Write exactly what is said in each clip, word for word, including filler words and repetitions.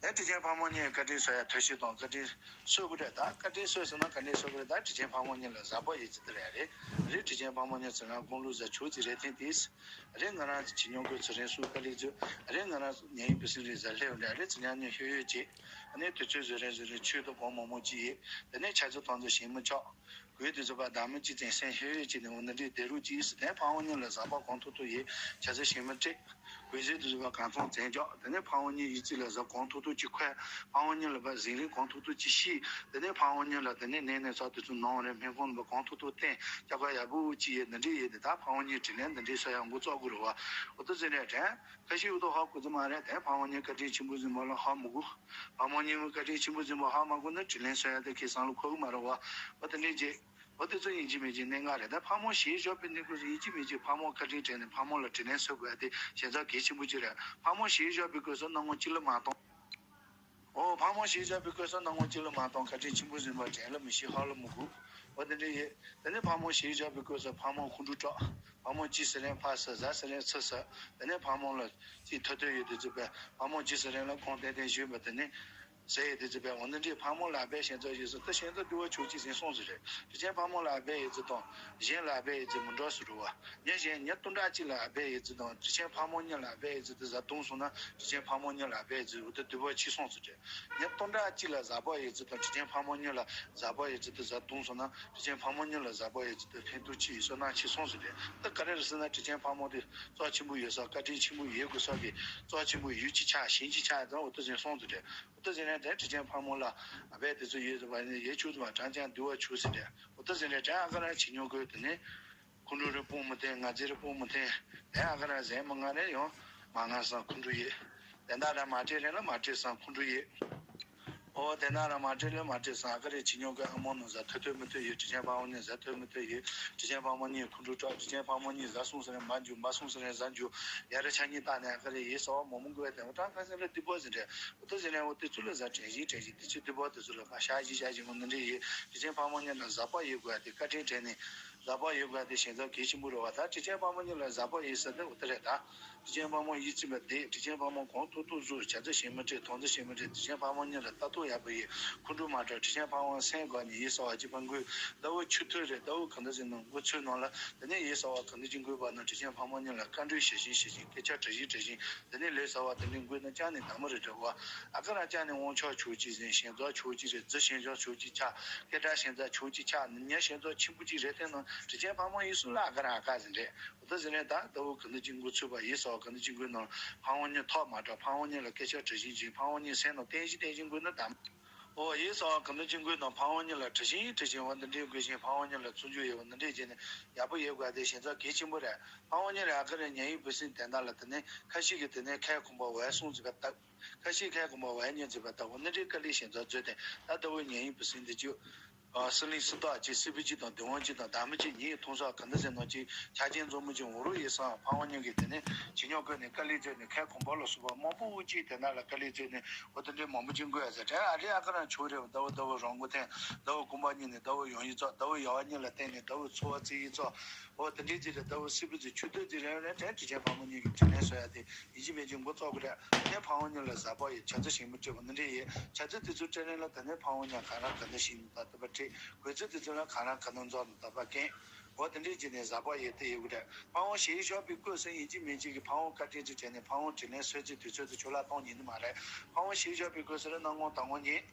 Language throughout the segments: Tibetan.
ཨེ། དྲིན་ཅན་ཕག་མོ་གཉིས་བཀའ་དྲིན་གསོ་ཡ་ཐུགས་ཤིག་དང་བཀའ་དྲིན་གསོ་དགོས་རེད། ད་བཀའ་དྲིན་གསོས་སོང་ན་བཀའ་དྲིན་གསོ་དགོས་རེད། ད་དྲིན་ཅན་ཕག་མོ་གཉིས་ལ་གཟབ་པོ་ཡོད་ཚུལ་དེ་རེད། རེད། དྲིན་ཅན་ཕག་མོ་གཉིས་ཚུར་ལ་དགུང་ལོ་བཟང་ཆོག་ཅིག་རེད། ཐེངས་དེས་རེད། ང་རང་ཚོ་བྱིས་སྙོམས་སྐུ་ཚེ་རིང་སུ་དཀའ་ལས་བརྒྱབ། རེད། ང་རང་ཚོ་ཉེ་ཡིན་པའི་སྲིད་རེད། ཟ་ལྷེ་བ་འདྲ་རེད། ཚེ་ཉག་ཉེ་ཤོད་ཡོད་ཅེས། ཨ་ནི་དུས་ཚོད་བཟོ་རན་བཟོ་རན་ཆོས་དང་གོང་མང་མང་ཅིག་ཡོད། དེ་ནས་ཆ་ཚུལ་ཐོན་ཚུལ་ཞིག་མི་ཆོག་གོས་དེ་ཚོ་པ་བདག་མི་གཅིག་ཙམ་སེམས་ཤོད་ཡོད་ཅེས་ནས་འོ་ན་འདྲའི་བསྡད་རོགས་ཅིག་ཟེར། དེ་ཕག་མོ་གཉིས་ལ་གཟབ་པ་གང་ཐུབ་ཐུབ་ཡོད། ཆ་ཚུལ་ཞིག་མི་སྤྲད། གོས་ཟས་དེ་ཚོ་པ་གང་ཚང་བཙན་འཇོག་དེ་ནས་ཕག་མོ་གཉིས་ཡིད་ཚིག་ལ་གཟབ་གང་ཐུབ་ཐུབ་ཅིག་ཁོས། ཕག་མོ་གཉིས་ལ་པ་ཟིང་རིང་གང་ཐུབ་ཐུབ་ཅིག་ཤེས། དེ་ནས་ཕག་མོ་གཉིས་ལ་དེ་ནས་ནས་ནས་ཚགས་དེ་ཚོ་ནང་རེ་སྨན་ཁང་ལ་པ་གང་ཐུབ་ཐུབ་བསྟན། སྐྱབས་ཀ་ཡག་པོ་ཅིག་ཡོད། འདི་འདྲས་ཡོད། དེ་ད་ཕག་མོ་གཉིས་དྲིན་ལན་འདི་འདྲས་གསོ་ཡ་འགོ་བཙུགས་དགོས་རེད་བ། འོ་དེ་ཟེར་ནས་དྲན། ཁ་ཤས་འུ་ཐུག་ཧ་གོ་གི་མ་རེད། དེ་ཕག་མོ་གཉིས་བཀའ་དྲིན་ཆེན་པོ་ཟིན་པ་ལ་ཧ་མི་གོ། ཕག་མོ་གཉིས་མོ་བཀའ་དྲིན་ཆེན་པོ་ཟིན་པ་ཧ་མ་གོ་ན་དྲིན་ལན་གསོ་ཡ་དེ་ཁའི་བསམ་བློ་འཁོར་གི་མ་རེད་བ། འོ་དེ་འདྲས་ཀྱི། འོ་དེ་ཚོ་ཡིན་གཅིག་མིན་གཅིག་གནད་འགག་རེད། ད་ཕག་མོ་ཞེས་བཞག་པའི་གནས་སྐབས་སུ་ཡིན་གཅིག་མིན་གཅིག་ཕག་མོ་བཀའ་དྲིན་དྲན་ནས་ཕག་མོ་ལ་དྲིན་ལན་གསོ་དགོས་ཡ་དེ་ཞེ་དྲག་གལ་ཆེན་པོ་ཅིག་རེད། ཕག་མོ་ཞེས་བཞག་པའི་སྐབས་སུ་སྣང་ངོ་གཅིག་ལ་མ་གཏོང་། འོ། ཕག་མོ་ཞེས་བྱ་བའི་སྐབས་སུ་སྣང་ངོ་གཅིག་ལ་མ་གཏོང་། བཀའ་དྲིན་ཆེན་པོ་ཟིན་པ་དྲན་ལ་མི་ཤེས། ཧ་ལ་མི་གོ། འོ་དེ་འདྲ་ཡོད། དེ་ནས་ཕག་མོ་ཞེས་བྱ་བའི་སྐབས་སུ་ཕག་མོ་ཁོང་ཁྲོ་དྲག་ཕག་མོ་གཅིག་ཟེར་རན་ཕག་ཟེར། ཟ་ཟེར་རན་ཚི་ཟེར། དེ་ནས་ཕག་མོ་ལ་གཅིག་ཐོད་ཐོད་ཡོད་དེ་ཚོ་པས། ཕག་མོ་གཅིག་ཟེར་རན་ལ་ཁོང་ཏན་ཏན་བཞོན་པ་དེ་ནས་ཟེར་ཡོད་དེ་ཚོ་པས། འོ་འདི་འདྲའི་ཕག་མོ་ལ་ཨ་ཕས་ཞེ་དྲག་ཡོད་ཟེར། ད་ཞེ་དྲག་འདུལ་བ་ཆོག་ཅིག་ཟིན་སོང་ཟེར་རེད། དྲིན་ཅན་ཕག་མོ་ལ་ཨ་ཕས་ཡོད་ཚུལ་དང་གཞན་ལ་ཨ་ཕས་ཡོད་ཚུལ་མི་འདྲ་ཟེར་རུ་བ། ཉེ་ཞན་ཉེ་སྟོང་ཕྲག་གཅིག་ལ་ཨ་ཕས་ཡོད་ཚུལ་དང་དྲིན་ཅན་ཕག་མོ་གཉིས་ལ་ཨ་ཕས་ཡོད་ཚུལ་དེ་ཟ་བཏུང་སོང་ན་དྲིན་ཅན་ཕག་མོ་གཉིས་ལ་ཨ་ཕས་ཡོད་ཚུལ་འོ་དེ་འདུལ་བ་ཆེ་སོང་ཟེར་རེད། ཉེ་སྟོང་ཕྲག་གཅིག་ལ་གཟབ་པ་ཡོད་ཚུལ་དང་དྲིན་ཅན་ཕག་མོ་གཉིས་ལ་གཟབ་པ་ཡོད་ཚུལ་དེ་ཟ་བཏུང་སོང་ན་དྲིན་ཅན་ཕག་མོ་གཉིས་ལ་གཟབ་པ་ཡོད་ཚུལ་དེ་ཕན་ཐོགས་ཆེ་ཡོད་བསོད་ནམས་ཆེ་སོང་ཟེར་རེད། ད་ག་རེ་རེད་ཟེར་ན་དྲིན་ཅན་ཕག་མོ་དེ་བསོད་ཆེན་པོ་ཡོད་ས། བཀའ་དྲིན་ཆེན་པོ་ཡོད་དགོས་ས་གི་བསོད་ཆེན་པོ་ཡུལ་གཅིག་ཆགས་ཞིང་གཅིག་ཆགས་དང་འོ་དེ་ཟིན་སོང་ཟེར་རེད། འོ་དེ་ཟིན་ནས་དེ་དྲིན་ཅན་ཕག་མོ་ལ་ཨ་ཕས་དེ་ཚོ་ཡོད་ཟེར་བ་ནི་ཡོད་ཆུག་ཟེར་བ་གྲངས་ཀྱང་འདུལ་བ་ཆོག་ཟེར་རེད། འོ་དེ་ཟིན་ནས་དྲན་ཨ་ཀ་ར་བྱིས་སྙོམས་སྐུ་དེ་ནས། ཁོང་ཁྲོ་རེ་སྤོང་མི་བསྟན། ང་རྫི་རེ་སྤོང་མི་བསྟན། དེ་ཨ་ཀ་ར་ཟན་མི་ང་རེ་ཡང་མ་ང་སང་ཁོང་ཁྲོ་ཡོད། དེ་འདྲ་ར་མ་སྤྲད་རེ་ལ་མ་སྤྲད་སང་ཁོང་ཁྲོ་ཡོད། ཨོ་དེ་འདྲ་ར་མ་སྤྲད་ལ་མ་སྤྲད་སང་ཨ་ཀ་རེ་བྱིས་སྙོམས་སྐུ་ཨ་མོ་ནང་ཟ་ཐོས་ཐོས་མི་ཐོས་ཡོད། དྲིན་ཅན་ཕག་མོ་གཉིས་ཟ་ཐོས་མི་ཐོས་ཡོད། དྲིན་ཅན་ཕག་མོ་གཉིས་ཁོང་ཁྲོ་དྲག་དྲིན་ཅན་ཕག་མོ་གཉིས་ཟ་སོང་ཟེར་ནས་མ་འཇུ། མ་སོང་ཟེར་ནས་ཟ་འཇུ། ཡ་ར་ཆ་གཉིས་བཏགས་ནས་ཨ་ཀ་རེ་ཡིད་གསལ་བ་མོག་མོག་དགོས་དེ་འོ་གྲངས་ཁ་སང་ལ་སྡིག་པ་ཟེར་འདྲ། འོ་དེ་ཟེར་ནས་འོ་དེ་ཚོ་ལ་ཟ་དྲན་ཞིང་དྲན་ཞིང་དེ་ཚོ་སྡིག་པ་དེ་ཚོ་ལ་མ་བཤགས་ཤིང་བཤགས་ཤིང་འོ་འདི་འདྲ་ཡོད། དྲིན་ཅན་ཕག་མོ་གཉིས་ལ་གཟབ་པ་ཡོད་དགོས་དེ་བཀའ་དྲིན་དྲན་ནས། གཟབ་པ་ཡོད་དགོས་དེ་ཞེ་དྲག་གལ་ཆེན་པོ་རེད་བ། ད་དྲིན་ཅན་ཕག་མོ་གཉིས་ལ་གཟབ་པ་ཡོད་ཟེར་དེ་འོ་དེ་རེད་ད། དྲིན་ཅན་ཕག་མོ་ཡིད་ཚིམ་པ་བསྡད། དྲིན་ཅན་ཕག་མོ་གང་ཐུབ་ཐུབ་བཟོ། བྱ་ཚིག་ཞིག་མི་སྤྲད། དོན་དག་ཞིག་མི་སྤྲད། དྲིན་ཅན་ཕག་མོ་གཉིས་ལ་ལྟ་རྟོག་ཡག་པོ་ཡོད། ཁོང་ཁྲོ་མ་དྲག་དྲིན་ཅན་ཕག་མོ་སེམས་དགའ་ནས་ཡིད་གསལ་བ་གཅིག་པ་འགུལ། ཟླ་བོ་ཆུ་ཐོད་རེད། ཟླ་བོ་གང་འདྲ་ཟེར་ན་མགོ་ཚོས་ནང་ལ་དེ་ནས་ཡིད་གསལ་བ་གང་འདྲ་ཅིག་འགུལ་བ་ན་དྲིན་ཅན་ཕག་མོ་གཉིས་ལ་བཀའ་འགྲོས་ཞུ་བཞིན་ཞུ་བཞིན་སྐད་ཆ་དྲི་བཞིན་དྲི་བཞིན་དེ་ནས་ལས་གསལ་བ་དེ་འདྲ་འགུལ་ན་ཅང་ནས་དམ་མོ་རེད་འདྲ་བ། ཨ་ཀ་ར་ཅང་ནས་དབང་ཆོག་ཆོག་ཅིག་ཟིན། ཞེན་ཚོགས་ཆོག་ཅིག་རེད། རྫི་ཞེན་ཚོགས་ཆོག་ཅིག་ཆགས། སྐད་གྲགས་ཞེན་ཚོགས་ཆོག་ཅིག་ཆགས། ཉ་ཞེན་ཚོགས་ཆེན་པོ་ཅིག་རེད། དེ་ནང་དྲིན་ཅན་ཕག་མོ་ཡིན་སུ་ལ་ཨ་ཀ་ར་ཨ་ཀ་ཟིན་རེད། འོ་ད་ཟིན་རེད་ད། ཟླ་བོ་གང་འདྲ་ཅིག་འགོ་ཚུགས་པ་ཡིད་གསལ་བ་གང་འདྲ་ཅིག་འགོས་ནང་ཕག་དབང་གཉིས་ཐོག་མ་དྲག་ཕག་དབང་གཉིས་ལ་སྐད་ཆ་དྲི་བཞིན་བྱས། ཕག་དབང་གཉིས་སེམས་ནང་བསྟན་བཞིན་བསྟན་བཞིན་འགོས་ན་དམ། ཨོ་ཡིད་གསལ་བ་གང་འདྲ་ཅིག་འགོས་ནང་ཕག་དབང་གཉིས་ལ་དྲི་བཞིན་དྲི་བཞིན་འོ་འདི་འདྲའི་འགོས་བཞིན་ཕག་དབང་གཉིས་ལ་བརྩོན་འགྲུས་ཡོད་པ་འདི་འདྲའི་བྱས་ནས་ཡག་པོ་ཡོད་དགོས་དེ་ཞེན་ཚོགས་གལ་ཆེན་པོ་རེད། ཕག་དབང་གཉིས་ལ་ཨ་ཀ་རེ་ཉན་ཡིན་བུ་སྲིན་དན་ད་ལ་དེ་ནས་ཁ་ཤས་ཀྱིས་དེ་ནས་ཁའི་གོམ་པ་འོད་སྲུང་ཟིག་ག་བཏབ། ཁ་ཤས་ཁའི་གོམ་པ་འོད་ཉན་ཟིག་པ་ལྟ་བུ་འདི་འདྲའི་དཀའ་ལས་ཞེན་ཚོགས་མཛོད་དེ་ད་ལྟ་བུ་ཉན་ཡིན་བུ་སྲིན་འདི་ཅུ། ཨ་སྲིད་གླིང་སྲིད་ཐོག་གཅིག་སྲིད་པའི་གཅིག་དང་བདེ་དབང་གཅིག་དང་བདག་མེད་གཅིག་ཉིད་མཐོང་ས་གང་འདྲ་ཟེར་ནོ་གཅིག་ཆ་རྐྱེན་འཛོམས་མི་གཅིག་འོང་རོགས་ཡིན་སང་ཕ་ཝང་གཉིས་ཀྱིས་དེ་ནས་བྱིས་སྙོམས་སྐོར་ནས་དཀའ་ལས་བརྩོན་ནས་ཁའི་གོམ་པ་ལ་སོགས་པ་མང་པོ་གཅིག་དེ་ན་ལ་དཀའ་ལས་བརྩོན་ནས་འོ་དེ་འདྲའི་མང་པོ་གཅིག་འགོད་ཡ་ཟེར་དྲན་ཨ་རི་ཨ་ཀ་རང་ཆོག་རེད། ཟླ་བོ་ཟླ་བོ་རང་མགོ་འཐེན། ཟླ་བོ་དགོན་པ་གཉིས་ནས་ཟླ་བོ་ཡོང་ཡིན་ཚོགས། ཟླ་བོ་ཡ་བ་གཉིས་ལ་བརྟེན་ནས་ཟླ་བོ་འཚོ་བ་རྩི་ཡིན་ཚོགས། འོ་དེ་འདྲའི་རྗེས་ལ་ཟླ་བོ་སྲིད་པའི་ཚེ་ཆུ་སྟོད་ཀྱི་རེ་རེ་དྲན་དྲིན་ཅན་ཕ་མ་གཉིས་ཀྱི་དྲིན་ལན་གསོ་ཡ་དེ། ཡིན་གཅིག་མིན་གཅིག་འགོ་བཙུགས་དགོས་རེད། དེ་ནས་ཕ་ཝང་གཉིས་ལ་གཟབ་པ་ཡོད། བྱ་ཚིག་ཞིག་མི་སྤྲད་པ་འདི་འདྲས་ཡོད། བྱ་ཚིག་དེ་ཚོ་སྤྲད་རན་ལ་དེ་ནས་ཕ་ཝང་གཉིས་ག་རང་ག་འདྲ་ཞིག་ཡིན་ད་དེ་པ་ཁྲིད། གོས་ཚིག་དེ་ཚོ་ལ་ག་རང་ག་འདྲ་འཛོམས་ད་པ་རྐྱེན། འོ་དེ་འདྲས་བྱས་ནས་གཟབ་པ་ཡོད་དེ་ཡོད་དགོས་རེད། ཕ་ཝང་ཞིག་བཞག་པའི་སྐབས་སུ་ཡིན་གཅིག་མིན་གཅིག་གི་ཕ་ཝང་བཀའ་དྲིན་དུ་བྱས་ནས་ཕ་ཝང་དྲིན་ལན་གསོ་རྩིས་དུས་ཚོད་དུ་ཆོ་ལ་གཏོང་ཉིན་དུ་མ་རེད། ཕ་ཝང་ཞིག་བཞག་པའི་སྐབས་སུ་རེད་ན་ངོ་ད་ངོ་ཉིན།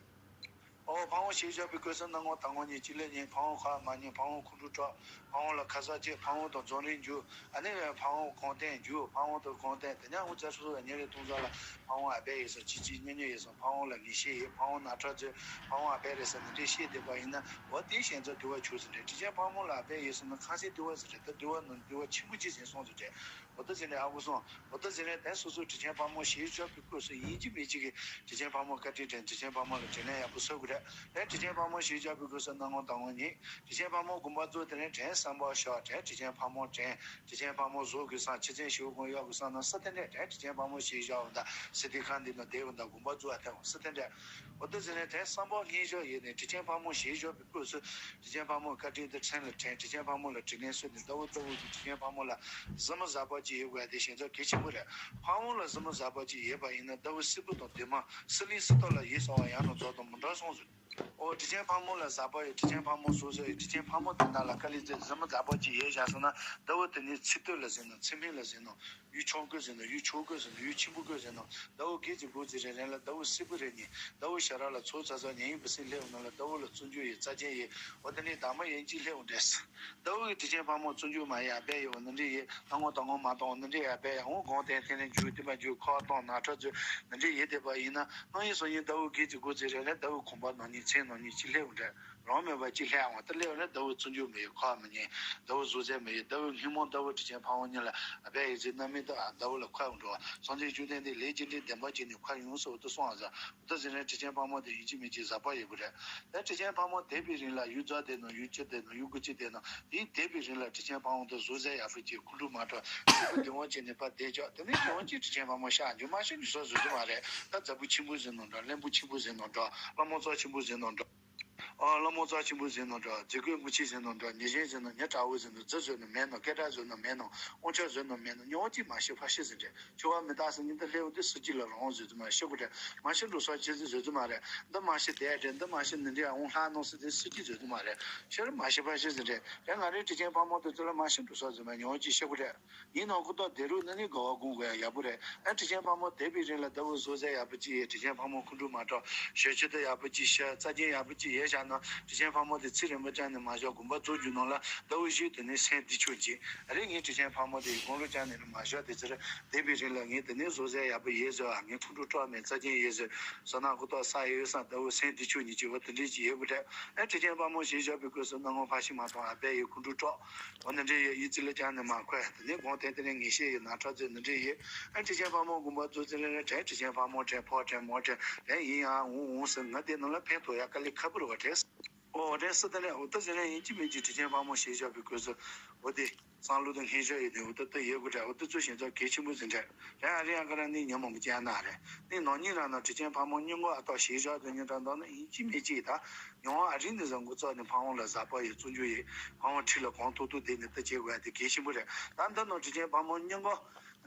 ཨོ་ཕ་ཝང་ཞིག་བཞག་པའི་སྐབས་སུ་སྣང་ངོ་ད་ངོ་གཉིས་གཅིག་ལས་གཉིས་ཕ་ཝང་ཁ་མ་ཉན། ཕ་ཝང་ཁོང་ཁྲོ་དྲག་ཕ་ཝང་ལ་ཁ་ཟས་བྱེད། ཕ་ཝང་དང་རྫོང་རིང་རྒྱུག་ཨ་ནི་ཕ་ཝང་གོང་བསྟན་རྒྱུག་ཕ་ཝང་དང་གོང་བསྟན་དེ་ནས་འུ་ཚ་སོ་སོ་ཉིན་རེ་ཐུང་ས་ལ་ཕ་ཝང་ཨ་བས་ཡོད་ས་གཅིག་གཅིག་གཉིས་གཉིས་ཡོད་ས་ཕ་ཝང་ལ་ངེས་ཤེས་ཡོད། ཕ་ཝང་ནག་ཁྲག་མཛོད་ཕ་ཝང་ཨ་བས་རེད་ས་འདི་འདྲས་ཤེས་བསྡད་པ་ཡིན་ན་འོ་དེ་ཞེན་ཚ་འདུལ་བ་ཆུག་ཟེར་རེད། དྲིན་ཅན་ཕ་མོ་ལ་ཨ་བས་ཡོད་ས་ན་ཁང་སའི་འདུལ་བ་ཟེར་རེད། ད་འདུལ་བ་ནང་འདུལ་བ་ཆེན་པོ་གཅིག་ཟིན་སོང་ཟེར་རེད། འོ་ད་ཟེར་ནས་ཨ་ཁུ་སོང་། འོ་ད་ཟེར་ནས་དེ་སོ་སོའི་དྲིན་ཅན་ཕ་མོ་ཞེས་བྱ་བའི་སྐོར་སུ་ཡིན་གཅིག་མིན་གཅིག་གིས་དྲིན་ཅན་ཕ་མོ་བཀའ་དྲིན་དྲན། དྲིན་ཅན་ཕ་མོ་ལ་དྲིན་ལན་ཡག་པོ་གསོ་དགོས་རེད། དེ་དྲིན་ཅན་ཕ་མོ་ཞེས་བྱ་བའི་སྐོར་སུ་སྣང་ངོ་དང་ངོ་ཉིད་དྲིན་ཅན་ཕ་མོ་དགོངས་པ་རྫོགས་དེ་ནས་དྲན་བསམ་པ་ཞོག་དྲན་དྲིན་ཅན་ཕ་མོ་དྲན། དྲིན་ཅན་ཕ་མོ་བཟོ་དགོས་སམ་ཆེ་ཚན་ཞུ་དགོས་ཡོད་དགོས་སམ་ན་སི་ཐན་འདྲས་དྲན། དྲིན་ཅན་ཕ་མོ་ཞེས་བྱ་བ་དང་སི་ཐན་ཁང་འདི་ན་བསྡད་བ་དང་དགོངས་པ་རྫོགས་ཨ་ཐན་སི་ཐན་འདྲས། འོ་ད་ཟེར་ནས་དྲན་བསམ་པ་སྙིང་བཞག་ཡོད་ནས་དྲིན་ཅན་ཕ་མོ་ཞེས་བྱ་བའི་སྐོར་སུ་དྲིན་ཅན་ཕ་མོའི་བཀའ་དྲིན་དེ་མཚན་ལ་དྲན། དྲིན་ཅན་ཕ་མོ་ལ་དྲིན་ལན་གསོས་ནས་ཟླ་བོ་ལྟ་བུ་གི་དྲིན་ཅན་ཕ་མོ་ལ་གཟབ་མོ་གཟབ་པ་ ཅིག་ཡོད་དགོས་དེ་ཞེ་ཚོགས་གལ་ཆེན་པོ་རེད། ཕ་བོང་ལ་གཟིགས་མོ་གཟབ་པོ་ཅིག་ཡོད་པ་ཡིན་ན་ཟླ་བོ་སིལ་བུ་དང་ལྡན་མ་སི་ལིང་སི་ཏོག་ལ་ཡོད་ས་བ་ཡང་ན་རྫོགས་དང་མི་འདྲ་སོང་ཟེར། ཨོ་དྲི་ཆེན་ཕག་མོ་ལ་གཟབ་པོ་ཡོད། དྲི་ཆེན་ཕག་མོ་སོ་སོ་ཡོད། དྲི་ཆེན་ཕག་མོ་དེ་དག་ལ་དཀའ་ལས་མཛད་གཟིགས་མོ་གཟབ་པོ་ཅིག་ཡོད་བཞག་སོང་ན་ཟླ་བོ་དེ་ནས་ཚེ་སྟོད་ལ་གཟིགས་ན་ཚེ་སྨད་ལ་གཟིགས་ན། ཡུལ་ཆུང་ཀུན་ཟེར་ནོ། ཡུལ་ཆུང་ཀུན་ཟེར་ནོ། ཡུལ་ཆེན་པོ་ཀུན་ཟེར་ནོ། ཟླ་བོ་དགུ་ཅིག་དགུ་ཅིག་རེ་རེ་ལ་ཟླ་བོ་སིལ་བུ་རེ་ཉིན་ཟླ་བོ་ཞར་ལ་ཚོ་ཚ་ཚ་ཉན་ཡིན་པ་སྲིད་སླེབས་ནོ་ལ་ཟླ་བོ་ལ་བཙོན་འཇུག་ཡོད། རྩ་ཆེན་ཡོད། འོ་དེ་ནས་དང་མ་ཡན་གཅིག་སླེབས་འོང་འདྲེས། ཟླ་བོ་གི་དྲི་ཆེན་ཕག་མོ་བཙོན་འཇུག་མ་ཡོད་ཨ་བས་ཡོད་འོ་ནི་འདྲེ་ཡོད། ལྷ་ངོ་དང་ངོ་མ་དང་འོ་ནི་འདྲེ་ཡོད་ཨ་བས་ཡོད། འོ་དགོང་དེ་ཐེངས་ནས་འཇུག་དེ་མ་འཇུག་ཁོག་གཏོང་ན་ཁྲ་ཚོས་ནི་འདྲེ་ཡོད་བསྡད་པ་ཡིན་ན་སྣང་ཡིན་སོ་ཡིན་ཟླ་བོ་དགུ་ཅིག་དགུ་ཅིག་རེ་རེ་ཟླ་བོ་གོམ་པ་ནང་ཉིན་མཚན་ནང་ཉིན་གཅིག་སླེབས་འོང་འདྲེ། རང་མེད་པ་གཅིག་ལྷད་འོང་། དེ་ལས་ནི་ཟླ་བོ་བཙོན་འཇུག་མི་ཡོད། ཁ་མི་ཉན། ཟླ་བོ་གཟུགས་ཚད་མི་ཡོད། ཟླ་བོའི་སྔོན་མོ་ཟླ་བོ་དྲི་ཆེན་ཕག་མོ་གཉིས་ལ་ཨ་བས་ཡོད་ཚེ་རྣམ་སྨིན་དུ་ཨ་ཟླ་བོ་ལ་ཁ་འོང་འགྲོ་བ་སངས་རྒྱས་བཅོམ་ལྡན་འདས་ལས་རྒྱུ་འབྲས་བདེན་པ་ཅན་ནི་ཁ་ཡོང་སོ་དུ་སོང་ཨ་ཟ། དུ་ཟིན་ནས་དྲི་ཆེན་ཕག་མོ་དེ་ཡིན་གཅིག་མིན་གཅིག་གཟབ་པ་ཡོད་དགོས་རེད། ད་དྲི་ཆེན་ཕག་མོ་དེད་པའི་རིང་ལ་ཡུལ་རྫ་དེ་ནང་ཡུལ་སྤྱི་དེ་ནང་ཡུལ་དགུ་སྤྱི་དེ་ནང་དེའི་དེད་པའི་རིང་ལ་དྲི་ཆེན་ཕག་མོ་དེ་གཟུགས་ཚད་ཡག་པོ་ཅིག་ཁུ་འབྲུ་མ་འཕྲོ་སྲིད་པ་དེ་འོང་བྱས་ནས་ཕར་བསྡད་ཆོག་དེ་ནས་དེ་འོང་གཅིག་དྲི་ཆེན་ཕག་མོ་ཤ་འཇུ་མ་ཤ་འཇུ་སོགས་བཟོ་རྒྱུ་མ་རེད། ད་རྫ་བུ་ཆེན་པོ་ཟིན་ནོ་འདྲ། གླིང་བུ་ཆེན་པོ་ཟིན་ནོ་འདྲ། ལྷ་མོ་རྩ་ཆེན་པོ་ཟིན་ནོ་འདྲ། ཨ་ལྷ་མོ་རྩ་ཆེན་པོ་ཟིན་ནོ་འདྲ། རྫི་རྒོད་མུ་ཆེན་ཟིན་ནོ་འདྲ། ཉེ་ཞན་ཟིན་ནོ། ཉེ་དྲག་པོ་ཟིན་ནོ། རྫི་ཟོས་ནོ་མེད་ནོ། སྐད་གྲགས་ཟོས་ནོ་མེད་ནོ། དབང་ཆ་ཟོས་ནོ་མེད་ནོ། ཉོ་བ་གཅིག་མ་ཤི་ཕ་ཤི་ཟིན་འདྲ། ཆུ་བ་མི་རྟག་ཟིན་ཉིན་ད་ལྷེའུ་འདི་སུ་གཅིག་ལ་རང་ཟོས་ཙི་མ་ཤི་དགོས་འདྲ། མ་ཤི་འགྲོ་སོགས་ཅི་ཟིན་ཟོས་ཙི་མ་རེད། འདི་མ་ཤི་དེ་འདྲ། འདི་མ་ཤི་ནི་འདྲ་འོང་ལྷག་ནོ་སི་དེ་སུ་གཅིག་ཟོས་ཙི་མ་རེད། ཤི་རི་མ་ཤི་ཕ་ཤི་ཟིན་འདྲ། རེད་ང་རེ་དྲི་ཆེན་ཕག་མོ་དེ་ཚོ་ལ་མ་ཤི་འགྲོ་སོགས་ཟིན་མ་ཉོ་བ་གཅིག་ཤི་དགོས་འདྲ། ཡིན་ནའང་ཁུ་ཏོག་དེ་རུ་ནི་ནི་དགའ་བ་སྒོམ་དགོས་ཡ་ཡག་པོ་རེད། ཨ་དྲི་ཆེན་ཕག་མོ་དེད་པའི་རིང་ལ་ཟླ་བོ་བཟོ་ཟས་ཡག་པོ་ཅིག་ཡོད། དྲི་ཆེན་ཕག་མོ་ཁུ་འབྲུ་མ་དྲོ་ཞོད་ཆུ་དེ་ཡག་པོ་ཅིག་ཤ་རྩ་ཆེན་ཡག་པོ་ཅིག་ཡོད་བཞག་ན་དྲི་ཆེན་ཕག་མོ་དེ་ཚེ་རིང་པོ་ཅང་ནས་མ་བཞག་དགོན་པ་བཙུགས་རྒྱུ་ནང་ལ་ཟླ་བོ་བཞི་དེ་ནས་སེམས་བདེ་ཆོག་ཅིག་ཨ་རེ་ངའི་དྲི་ཆེན་ཕག་མོ་དེ་ཡི་དགུང་ལོ་ཅང་ནས་མ་བཞག་དེ་ཚེ་རེ་དེད་པའི་རིང་ལ་ངས་དེ་ནས་བཟོ་ཟས་ཡག་པོ་ཡོད་ཟེར་བ་ངས་ཁུ་འབྲུ་དྲོ་མེད་རྩ་ཆེན་ཡོད་ཟེར་ཟ་ན་ཁུ་ཏོག་ས་ཡོད་ས་ཟླ་བོ་སེམས་བདེ་ཆོག་ཉིན་གཅིག་བ་དེ་འདྲས་ཅིག་ཡོད་དགོས་འདྲ། ཨ་དྲི་ཆེན་ཕག་མོ་ཞེས་བཞག་པའི་སྐབས་སུ་སྣང་ངོ་ཕ་ཤི་མ་གཏོང་ཨ་བས་ཡི་ཁུ་འབྲུ་དྲོ། འོ་ནི་འདྲའི་ཡི་ཡི་ཙི་ལ་ཅང་ནི་མ་ཁོས་དེ་ནི་དགོང་དེ་དེ་ནས་ངེས་ཤེས་ཡི་ན་ཁྲ་ཚོས་ནི་འདྲའི་ཡི། ཨ་དྲི་ཆེན་ཕག་མོ་དགོན་པ་ཚོ་ཙི་ལ་ནི་དྲན་དྲི་ཆེན་ཕག་མོ་དྲན་ཕོ་དྲན་མོ་དྲན་དྲན་ཡིན་ཡང་འུང་འུང་ཟེར་ང་དེ་ནང་ལ་ཕན་ཐོགས་ཡ་དཀའ་ལས་ཁག་པོ་རེད་བ་དྲན། ཨོ་དྲན་སི་ཏི་ལས་འོ་ཏི་ཟེར་ནས་ཡིན་གཅིག་མིན་གཅིག་དྲི་ཆེན་ཕག་མོ་ཞེས་བཞག་པའི་སྐབས་སུ་འོ་དེ་བསམ་བློ་དང་སྙན་ཞུ་ཡི་དེ་འོ་ཏི་ཏི་ཡོད་དགོས་དྲན་འོ་ཏི་ཚོ་ཞེས་ཚོ་གལ་ཆེན་པོ་ཟིན་དྲན་དྲན་ཨ་རི་ཡང་ག་ར་ནི་ཉམས་མོ་མི་ཅན་ན་རེད་ནི་ནང་ཉིན་རང་ནང་དྲི་ཆེན་ཕག་མོ་སྙིང་གོ་ཨ་ཏོག་ཞེས་བཞག་དུ་ཉིན་དྲན་དང་ནི་ཡིན་གཅིག་མིན་གཅིག་ད། ཡང་ཨ་རི་ནས་བཟུང་འགོ་བཙུགས་ནས་ཕ་བོང་ལ་གཟབ་པ་ཡི་བཙོན་འཇུག་ཡི་ཕ་བོང་ཁྲི་ལ་གང་ཐུབ་ཐུབ་བསྡད་ནས་ལྟ་བྱེད་དགོས་ཡ་དེ་གལ་ཆེན་པོ་རེད། ད་འདི་ནང་དྲི་ཆེན་ཕག་མོ་སྙིང་གོ་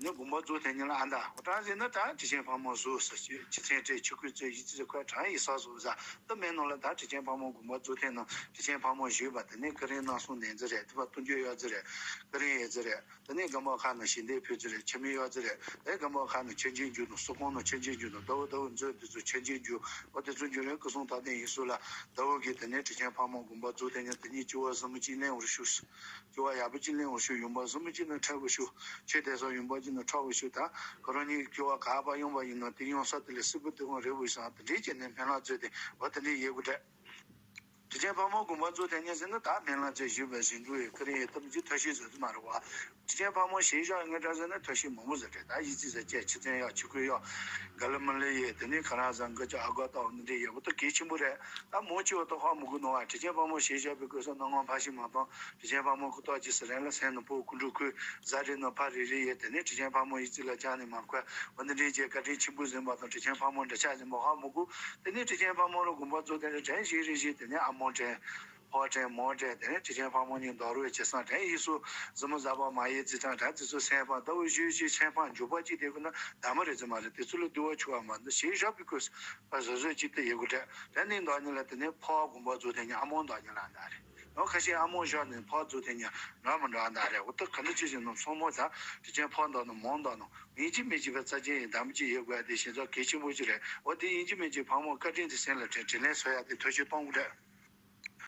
ནི་དགོན་པ་རྫོགས་ཐེངས་ཉིན་ལ་ཨ་མདའ་འོ་གྲངས་ཟིན་ན་ད་དྲི་ཆེན་ཕག་མོ་བཟོ་ཟེར་ཆུ་ཚན་སྤྲད་ཆུ་ཁོལ་བཙོས་ཡི་ཙི་ཁོལ་གྲངས་ཡི་ས་བཟོ་ཟ་ཏི་མེད་ནང་ལ་ད་དྲི་ཆེན་ཕག་མོ་དགོན་པ་རྫོགས་ཐེངས་ནང་དྲི་ཆེན་ཕག་མོ་བཞུས་པ་དེ་ནི་ཀི་རིང་གནང་སོང་ནན་ཙི་རེད་དེ་བ་སྟོན་རྒྱུ་ཡོད་ཙི་རེད་ཀི་རིང་ཡོད་ཙི་རེད། དེ་ནས་རྒན་པ་ཁག་ནང་ཞལ་འདེབས་ཕུལ་ཚུལ་རེད་ཆ་མེད་གཡོག་ཚུལ་རེད་དེ་རྒན་པ་ཁག་ནང་ཆོས་འབྱུང་རྒྱུ་དང་སུ་ཁོང་ནང་ཆོས་འབྱུང་རྒྱུ་དང་ཟླ་བོ་ཟླ་བོ་མཛོད་དེ་ཚོ་ཆོས་འབྱུང་རྒྱུ་འོ་དེ་ཚོ་འབྱུང་རེད་སྐུ་སྲུང་ཐག་འཐེན་ཡིན་སུ་ལ་ཟླ་བོ་གིས་དེ་ནས་དྲི་ཆེན་ཕག་མོ་དགོན་པ་རྫོགས་དེ་ཉིན་དེ་ཉིད་སྐྱེ་བ་ཟིན་མི་གཅིག་ལེན་བར་ཞུ། སྐྱེ་བ་ཡག་པོ་གཅིག་ལེན་བར་ཞུ་ཡོང་འབབ་ཟིན་མི་གཅིག་ནང་འཕྲད་བར་ཞུ། ཆོས་དེ་ཚོ་ཡོང་འབབ་གཅིག་ནང་འཕྲོག་བར་ཞུ་ད་ཁོ་རང་ཉིད་སྐྱེ་བ་ག་པར་ཡོང་བ་ཡིན་ན་དེ་ཡོང་ས་དེ་ལས་སྲིད་པ་དེ་གང་རེད་བར་ཞུ་དེ་འདྲས་བྱས་ནས་སྨོན་ལམ་བརྩེས་ཏེ་འོ་དེ་འདྲས་ཡོད་དགོས་འདྲ། དྲི་ཆེན་ཕག་མོ་དགོན་པ་རྫོགས་དེ་ཉིན་ཟིན་ན་ད་སྨན་བླ་བཅས་བཞུགས་པའི་ཟིན་འགྲོ་ཡི་ཀི་རིང་ཡི་སྟབས་ཀྱིས་ཐབས་ཤེས་བཟོ་རྒྱུ་མ་རེད་བ། དྲི་ཆེན་ཕག་མོ་ཞེས་བཞག་ངས་འདྲ་ཟེར་ན་ཐབས་ཤེས་མང་པོ་བཟོ་གྲས་ད་ཡིད་ཆེས་ཟེར་བཅས་ཕྱི་ཚན་གཡོག་ཆུ་ཁོལ་གཡོག་ག་ལི་མི་ལི་ཡི་དེ་ནས་ཁ་རང་ཟ་འགུལ་ཅག་ཨ་སྒོ་ཏོག་འདི་འདྲ་ཡོད་པ་ད་གལ་ཆེན་པོ་རེད། ད་མོ་ཅི་བ་ཏོག་ཧ་མི་གོ་ནོ་བ་དྲི་ཆེན་ཕག་མོ་ཞེས་བཞག་པའི་སྐོར་སོགས་སྣང་ངོ་ཕ་ཤི་མ་གཏོང་དྲི་ཆེན་ཕག་མོ་ཁུ་ཏོག་ཅི་ཟེར་རན་ལ་སེམས་ནི་པོ་ཁུ་འབྲུ་ཁུ་ཟ་རེ་ནི་ཕ་རི་རི་ཡི་དེ་ནས་དྲི་ཆེན་ཕག་མོ་ཡིད་ཆེས་ལ་ཅང་ནས་མ་མཁོ་བ་འདི་འདྲའི་རྗེས་བཀའ་དྲིན་ཆེན་པོ་ཟིན་པ་དང་དྲི་ཆེན་ཕག་མོ་འདྲ་ཆགས་ཟིན་པ་ཧ་མི་གོ། དེ་ནས་དྲི་ཆེན་ཕག་མོ་རུ་དགོན་པ་རྫོགས་དེ་ནས་དྲན་ཞིག་རེ་ཞིག་དེ་ནས་ཨ་མོ་དྲན། ཕོ་དྲན་མོ་དྲན་དེ་ནས་དྲི་ཆེན་ཕག་མོ་གཉིས་འདོར་བའི་བྱེད་སང་དྲན་ཡིག་གཟུགས་གཟིགས་མོ་གཟབ་པ་མ་ཡེ་རྩི་ཐང་དྲན་དེ་ཚོ་སེམས་ཕམ་ཟླ་བོ་བཞི་བཞི་སེམས་ཕམ་འཇུག་པ་གཅིག་དེ་ཀུན་ན་ད་མ་རེད་ཙི་མ་རེད་དེ་ཚོ་ལ་སྡུག་པ་ཆུ་བ་མ་འདི་ཞེས་བཞག་པའི་སྐོར་བ་བཟོ་བཟོས་གཅིག་ཏུ་ཡེ་དགོས་དྲན་དེ་ནས་འདོགས་ཉིན་ལ་དེ་ནས་ཕོ་བ་དགོན་པ་རྫོགས་དེ་ཉིན་ཨ་མོ་འདོགས་ཉིན་ལ་འདའ་རེད། ཡང་ཁ་ཤས་ཨ་མོ་བཞག་ནས་ཕོ་བ་རྫོགས་དེ་ཉིན་ར་མི་འདྲ་འདའ་རེད། འོ་ད་ག་འདྲ་ཅི་ཟེར་ནམ་སོང་མོ་ད་དྲི་ཆེན་ཕོ་འདོགས་ནམ་མོ་འདོགས་ནམ་ཡིན་གཅིག་མིན་གཅིག་པའི་རྩ་ཆེན་ཡིན་དམ་གཅིག་ཡོད་དགོས་ཡ་དེ་ཞེ་ཚོགས་གལ་ཆེན་པོ་ཅིག་རེད། འོ་དེ་ཡིན་གཅིག་མིན་གཅིག་ཕག་མོ་བཀའ་དྲིན་དེ་སེམས་ལ་དྲན་དྲིན་ལན་གཟོ་ཡ་དེ་ཐབས་ཤེས་གཏོང་དགོས་རེད།